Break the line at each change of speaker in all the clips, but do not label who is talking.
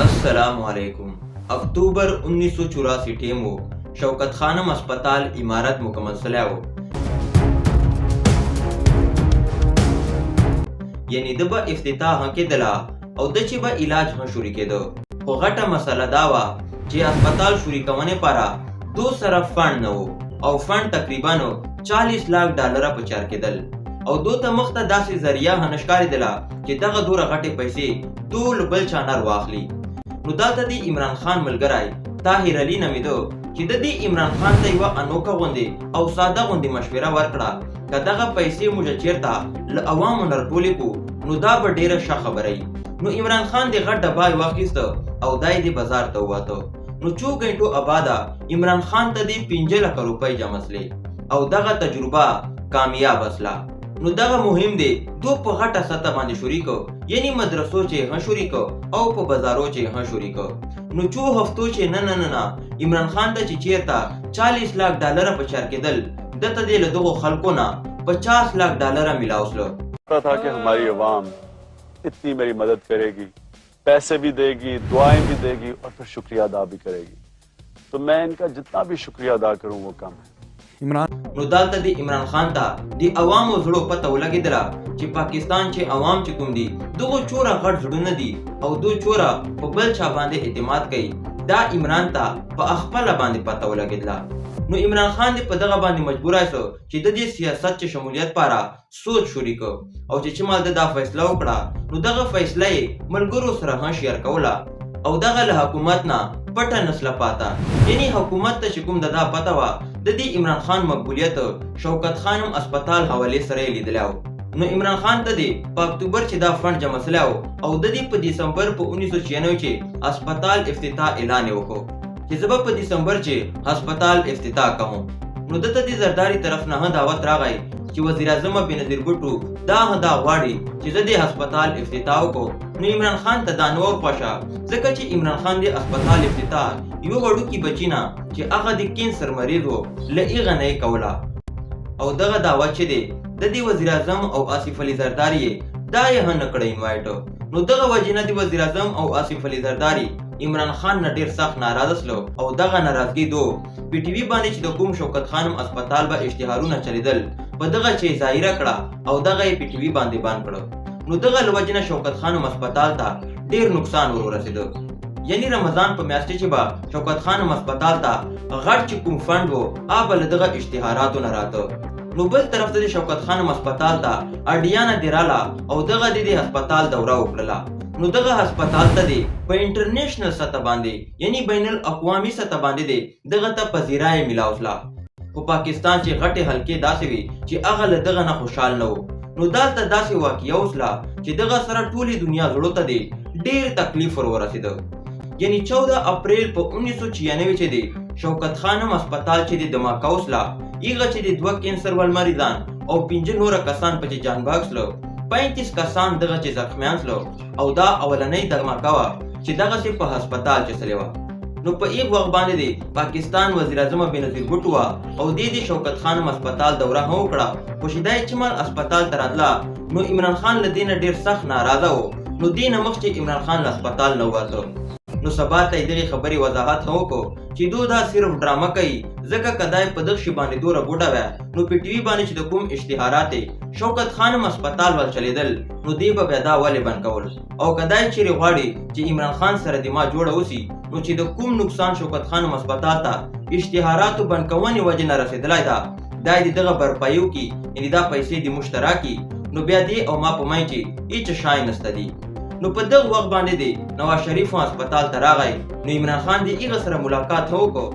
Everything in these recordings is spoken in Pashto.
السلام علیکم. اکتوبر 1984 ټیم وو، شوکت خانم اسپتال عمارت مکمل سلی وو، یعنی د به افتتاح هم کېدله او د چې به علاج هم شروع کېده. خو غټه مسله دا وه چې اسپتال شروع کونې پاره دو سره فنډ نه وو او فنډ تقریبا 40 لاک ډالره په چار کېدل او دو ته مخته داسې ذریعه هم نه ښکارېدله چې دغه دوره غټې پیسې دو له بل چا نه واخلي. نو دلته دی عمران خان ملګری طاهر علي نومېده چې د دې عمران خان ته یوه انوکه غوندې او ساده غوندې مشوره ورکړه، که دغه پیسې موږ چیرته له عوامو نه راټولې کړو نو دا به ډیره ښه خبره وي. نو عمران خان دې غټ ډبای واخیسته او دای دې بازار ته وواته. نو څو ګنټو اباده عمران خان ته دې 5 لکه روپۍ جمع سلې او دغه تجربه کامیابه سله. نو دغه مهم دی دو په غټه سطح باندې شروع کو، یعنی مدرسو چې هم شروع کو او په بازارو چې هم شروع کو. نو څو هفتو چې نه نه نه نه عمران خان ته چې چیرته 40 لاک ډالره په چار کېدل، دته دې له دغو خلکو نه 50 لاک ډالره ملاو سله.
था कि हमारी अवाम इतनी मेरी मदद करेगी, पैसे भी देगी, दुआएं भी देगी और फिर शुक्रिया अदा भी करेगी, तो मैं इनका जितना भी शुक्रिया अदा करूं वो कम है.
इमरान
نو دلته د عمران خان ته د عوامو زړو پته ولګېدله چې پاکستان چې عوام چې کوم دي دغو چوره غټ زړونه دي او دو چوره په بل چا باندې اعتماد کوي. دا عمران ته په خپله باندې پته ولګېدله. نو عمران خان دې په دغه باندې مجبوره سو چې د دې سیاست چې شمولیت پاره سوچ شروع کو او چې مال ده دا فیصله وکړه نو دغه فیصله یې ملګرو سره هم شیر کوله او دغه له حکومت نه پټه نسله پاته، یعنی حکومت ته چې کوم د دا پته وه د دې عمران خان مقبولیت شوکت خانم اسپتال حوالې سره یې لیدلی و. نو عمران خان ته دې په اکتوبر چې دا فنډ جمع سلی و او د دې په دسمبر په 1996 چې اسپتال افتتاح اعلان یې وکړو چې زه به په دسمبر چې هسپتال افتتاح کوم. نو دته د زرداري طرف نه هم دعوت راغی چې وزیراعظم بېنظیر بوټو دا هم دا غواړي چې زه دې هسپتال افتتاح وکړو. نو عمران خان ته دا نه ور خوښه، ځکه چې عمران خان دې هسپتال افتتاح یو وړوکي بچي نه چې هغه د کینسر مریض و له هغه نه یې کوله او دغه دعوت چې دی د دې وزیراعظم او آصف علي زرداري یې دا یې هم نه کړی انوایټ. نو دغه وجې نه د وزیراعظم او آصف علي زرداري عمران خان نه ډیر سخت ناراضه سلو او دغه ناراضګي دو پی ټي وي باندې چې د کوم شوکت خانم اسپتال به اشتهارونه چلیدل په دغه چې ظاهره کړه او دغه یې پی ټي وي باندې بند کړو. نو دغه له وجې نه شوکت خانم اسپتال ته ډیر نقصان ور ورسېده، یعنی رمضان په میاشت چې به شوکت خانم اسپتال ته غټ چې کوم فنډ وو هغه به له دغه اشتهاراتو نه راته. نو بل طرف ته د شوکت خانم اسپتال ته اډیانا دیراله او دغه د دې هسپتال دوره وکړله. نو دغه هسپتال ته دی په انټرنیشنل سطح باندې، یعنی بین الاقوامي سطح باندې دی دغه ته پذیرای ملاو سله. خو پاکستان چې غټې حلقې داسې وي چې هغه له دغه نه خوشحال نه وو. نو دلته داسې واقعه وسله چې دغه سره ټولې دنیا زړو ته دی ډیر تکلیف ور ورسېده، یعنی 14 اپریل په 1996 چې دی شوکت خانم اسپتال چې دی دماکه وسله، هغه چې دی دوه کینسر ول مریضان او 5 نور کسان په چې جان باغ سلو، 35 کسان دغه چې زخمیان سلو او دا اولنۍ دماکه وه چې دغسې په هسپتال چې سلې وه. نو په ایغ وخت باندې دی پاکستان وزیراعظم بېنظیر بوټو وه او دې دی شوکت خانم اسپتال دوره هم وکړه. خو چې دا یې چې مال اسپتال ته راتله نو عمران خان له دې نه ډېر سخت ناراضه و. نو دې نه مخکې عمران خان له اسپتال نه ووته نو سبا ته یې دغې خبرې وضاحت هم وکړو چې دو دا صرف ډرامه کوي، ځکه که دا یې په دغه شي باندې دوره بوډه وه نو پی ټي وي باندې چې د کوم اشتهارات شوکت خانم اسپتال ول چلیدل نو دی به بیا دا ولې بند کول، او که دا یې چیرې غواړي چې عمران خان سره دې ما جوړه وسي نو چې د کوم نقصان شوکت خانم اسپتال ته اشتهاراتو بند کونې وجې نه رسېدلی ده دا یې د دغه برپایي وکړي، یعنې دا پیسې دې موږ ته راکړي نو بیا دې او ما په منځ کې هیڅ شی نسته دي. نو په دغه وخت باندې دی نواز شریف هم اسپتال ته راغی نو عمران خان دې هغه سره ملاقات هم وکړو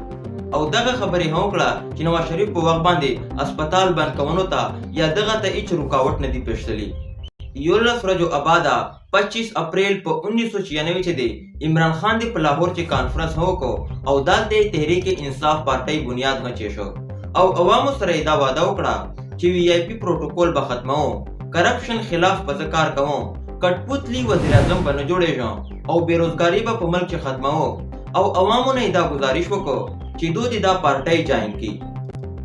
او دغه خبرې هم وکړه چې نواز شریف په وخت باندې اسپتال بند کونو ته یا دغه ته هیڅ رکاوټ نه دی پېښ سلی. 11 ورځو اباده 25 اپریل په 1996 چې دی عمران خان دی په لاهور چې کانفرنس هم وکړو او دلته یې تحریک انصاف پارټۍ بنیاد هم چې شو او عوامو سره یې دا وعده وکړه چې وي آی پي پروتوکول به ختموم، کرپشن خلاف به زه کار کوم، کټپوتلی وزیراعظم به نه جوړېږم او بېروزګاري به په ملک کې ختموم او عوامو نه یې دا ګزارش وکړو چې دوی دې دا پارټۍ جاین کړي.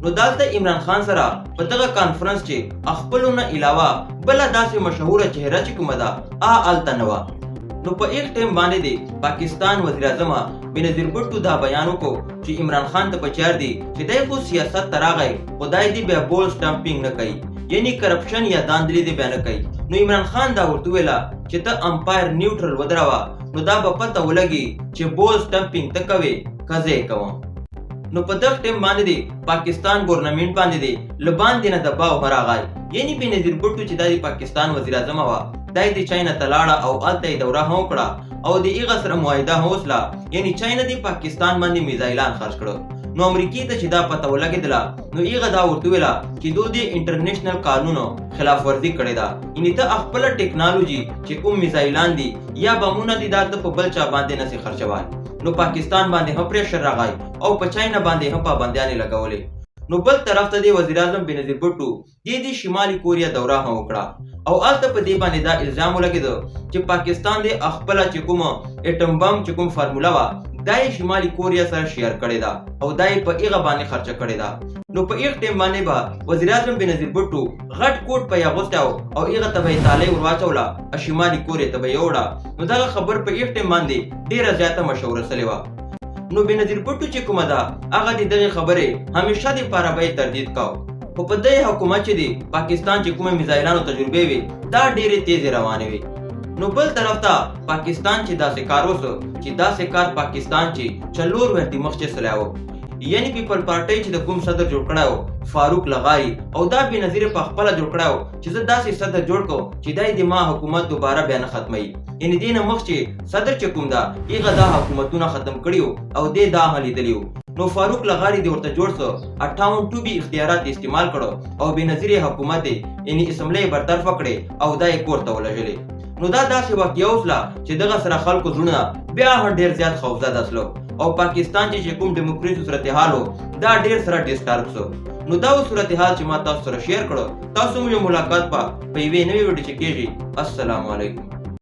نو دلته عمران خان سره په دغه کانفرنس چې خپلو نه علاوه بله داسې مشهوره چهره چې کومه ده هلته نه وه. نو په ایغ ټایم باندې دی پاکستان وزیراعظم بینظیر بټو دا بیان وکړو چې عمران خان ته پچار دی چې دای خو سیاست ته راغی خو دای دی بیا بول سټمپینګ نه کوي، یعنی کرپشن یا داندلی دی بیا نه کوي. نو عمران خان دا ورته ویله چې ته امپایر نیوټرل ودروه، نو دا به پته ولګي چې بول سټمپینګ ته کوې که زه یې کوم. نو په دغه ټایم باندې دی پاکستان ګورنمنټ باندې دی لباندې نه دباو هم راغی، یعنی بینظیر بټو چې دا د پاکستان وزیراعظم وه دا د چاینا ته لاړه او هلته یې دوره هم وکړه او د هغه سره معاهده هم وسله، یعنی چاینا د پاکستان باندې میزایلان خرڅ کړو. نو امریکې ته چې دا پته ولګېدله نو هغه دا ورته وویله چې دوی د انټرنیشنل قانونو خلاف ورزي کړې ده، یعنی ته خپله ټکنالوجي چې کوم میزایلان دي یا بمونه دي دا ته په بل چا باندې نه سې خرڅوای. نو پاکستان باندې هم پریشر راغی او په چاینا باندې هم پابندیانې لګولې. نو بل طرف ته دی وزیراعظم بینظیر بټو دې د شمالي کوریا دوره هم وکړه او هلته په دې باندې دا الزام ولګېده چې پاکستان دې خپله چې کوم اټم بم چې کوم فارموله وه دا یې شمالي کوریا سره شیر کړې ده او دا یې په هغه باندې خرچه کړې ده. نو په هغه ټایم باندې به وزیراعظم بینظیر بټو غټ کوټ په یې اغوستی او هغه ته به یې تالۍ ورواچوله او شمالي کوریا ته به یې وړه. نو دغه خبر په هغه ټایم باندې ډېره زیاته مشهوره سوې وه. نو بینظیر بټو چې کومه ده هغه د دغې خبرې همیشه دپاره به یې تردید کاو، خو په دې حکومت چې دی پاکستان چې کومې میزایلانو تجربې وې دا ډېرې تیزې روانې وې. نو بل طرف ته پاکستان چې داسې کار وسو چې داسې کار پاکستان چې 4 ورځې مخکې سلی و، یعنی پیپل پارټۍ چې د کوم صدر جوړ کړی و فاروق لغاري او دا بینظیر په خپله جوړ کړی و چې زه داسې صدر جوړ کړم چې دی د ما حکومت دوباره بیا نه ختموي، یعنی دې نه مخکې صدر چې کوم ده هغه دا حکومتونه ختم کړي وو او دې دا هم لیدلي وو. نو فاروق لغاري دې ورته جوړ سو 58 بي اختیارات استعمال کړو او بینظیر حکومت یې یعنی اسمبلۍ یې برطرفه کړې او دا یې کور ته ولژلې. نو دا داسې واقعه وسله چې دغه سره خلکو زړونه بیا هم ډېر زیات خوفزده سلو او پاکستان چې کوم ډیموکراسي صورتحال و دا ډېر سره ډیسټرب سو. نو دا و صورتحال چې ما تاسو سره شیر کړو. تاسو مو یو ملاقات په یوې نوې ویډیو چې کېږي. السلام علیکم.